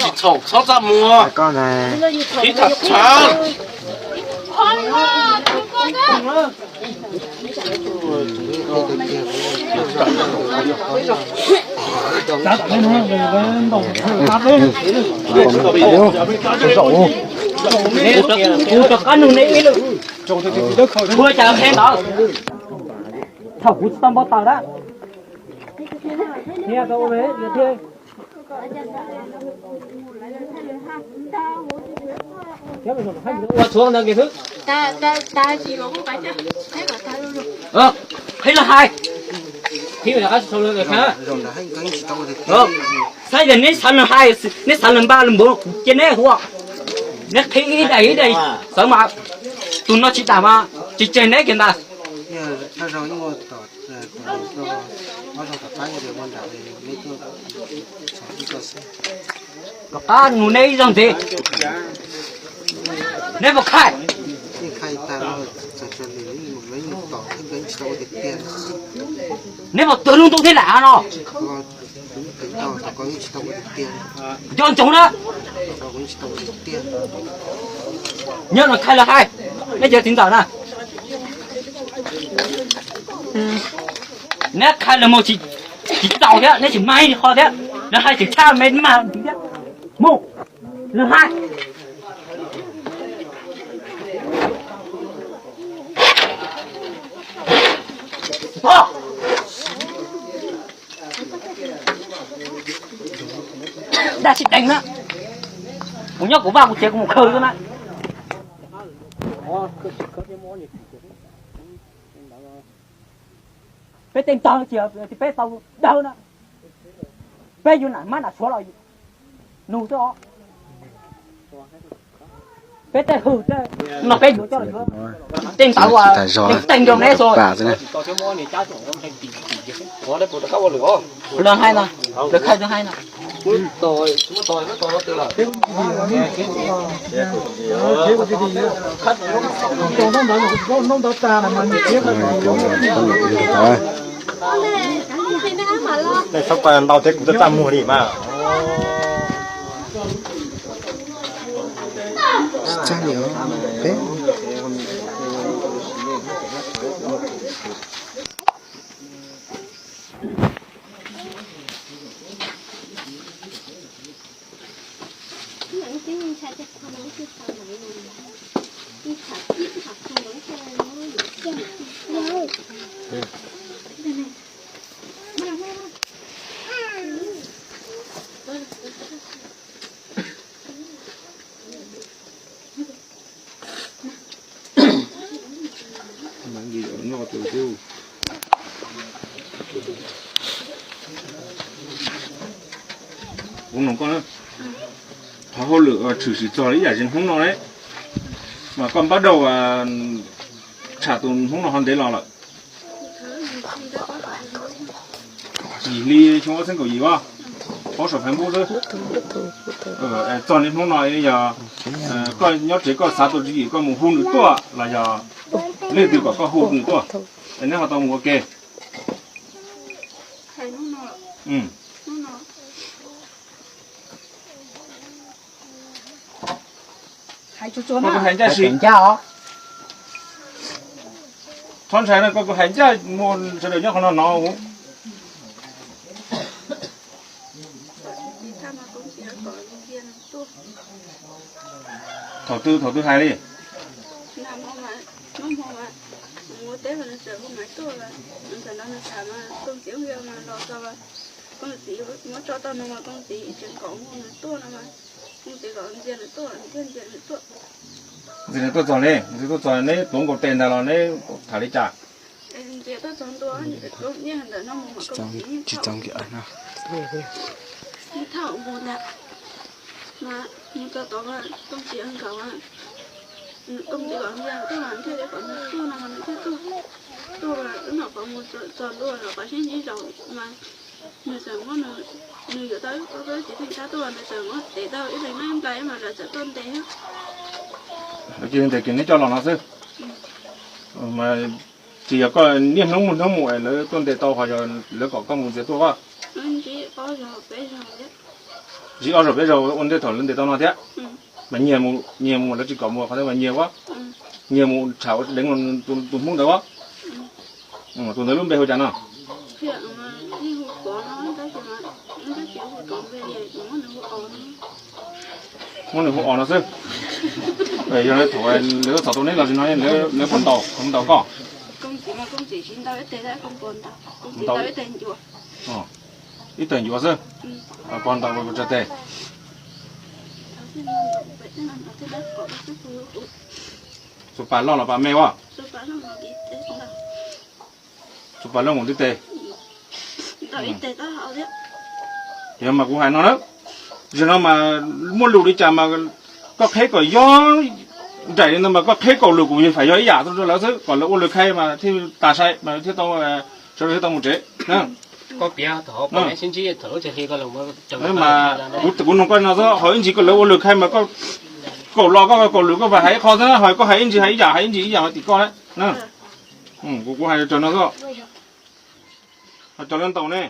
tsis txhaum txhob txaj muag. Ib tham tshav. Kuv rov qab nug nej ib lwm, ua cas qhia ntawd? Thaum kuv tsis tau npau taws na. Ua tshuav ntawd kiag xwb. Qhib los hais, qhib los hais. Saib tias neb xav lus hais, neb xav lus npaj lus npuav kuv cia neb ua. Neb qhib ib daim ib daim xwb mas tus no tsis dam mas tsis tseg neb kiag ntag. Rov qab nug neb ib zaug ntxiv. Neb puas khai? Neb puas tuag lub ntuj thiab lam no? Nco ntsoov na. Nyob no khai los hais, neb cov txiv ntxawm na. Neb khai los mus tsis txaus thiab, neb tsis mag ib qho thiab, los hais tseem tshaj me mag thiab. Mus, los hais. Dab tsis deev na. Kuv nyob kuv vaj kuv tsev kuv mus khaws xwb na. Peb tej ntawd ces peb tau dawb na. Peb yuav nam mab nam suav los nug xwb os. Peb tej hwm tej no peb yuav coj los yuav. Tej ntawd uas teej rau neb xwb. Lawv hais no, lawv khai lawv hais no. Txhob ntau thiab kuv txaj muag li mas. Qhov hauj lwm tshwm sim txog ib yam li hnub no lawm. Mas koj npaj dau tsham tus Hmoob no ho ntev los lawm? Yim hli xyoo ob txhiab kaum yim as, paub saum Facebook xwb. Txog niaj hnub no yog koj nyob tsev koj xav tus tswv yim koj mus hu nws tuaj los yog leej twg kom koj hu nws tuaj, es neb ho tau mus ua ke? Koj kuv hais ncaj si. Txhob ntshai no, koj kuv hais ncaj mus sawv daws nyob qhov no hnov. Thaum twg thaum twg hais li? Ntxias nws tuaj txog li, ntxias tuaj txog neb tuav nkaus tes ntag los neb tham li cas? Tsis txog nkaus. Thaum mus ntag, mas mus txog tod mas Tooj Txiv nkaus, Tooj Txiv kom ntxias tuaj mas thiaj li kom nws tuaj no mas nws thiaj tuaj. Tuaj mas wb nyuam qhuav mus txog ntua lawm qhov sib ntsib zaum mas nws txawm muab, nws yuav tau ib qho kab txiv theej thab tuaj, nws txawm muab tev tau ib leeg nab nplai mas lawv txawm tuaj ntes thiab. Ces ntes kiag neb coj los no xwb. Mas tsis yog koj niaj hnub mus hnub mus es lawv tuaj ntes tau, ho yog lawv kom koj mus ntxias tuaj? Ntsib ob zaug peb zaug ua ntej thaum lawv ntes tau no thiab. Mas nyiag mus, nyiag mus lawv tsis kom mus qhov ntawd mas nyiag ua, nyiag mus tsham ua deev tus Hmoob ntawd ua. Tus ntawd lub npe hu cas no? Muab nws hu Os no xwb. Yog thaum lawv tuaj txog tau neb los sis no lawv puas ntaus, ntaus koj? Ib tawg ncuav xwb, puas ntaus puas tsav tes? Txus pas loj los pas me ua? Txus pas loj nkaus ntiaj teb. Yog mas kuv hais no na, zaum no mas muaj lus li cas mas koj qheb kom yog nraim li ntawd mas koj qheb kaum lwm kuv yeej faim yog ib yam rau lawv xwb, kom lawv ua lawv khai mas thiaj tas sai mas thiaj tau, sawv daws thiaj tau mus tsev. Mas kuv nug koj no xwb, ho ib ntsis koj lawv ua lawv khai mas koj kaum los koj kaum lwm koj faim hais ib qho xwb, ho koj hais ib ntsis hais ib yam hais ib ntsis ib yam tim koj na. Kuv kuv hais raws no xwb, ho cov lawv ntaus ne.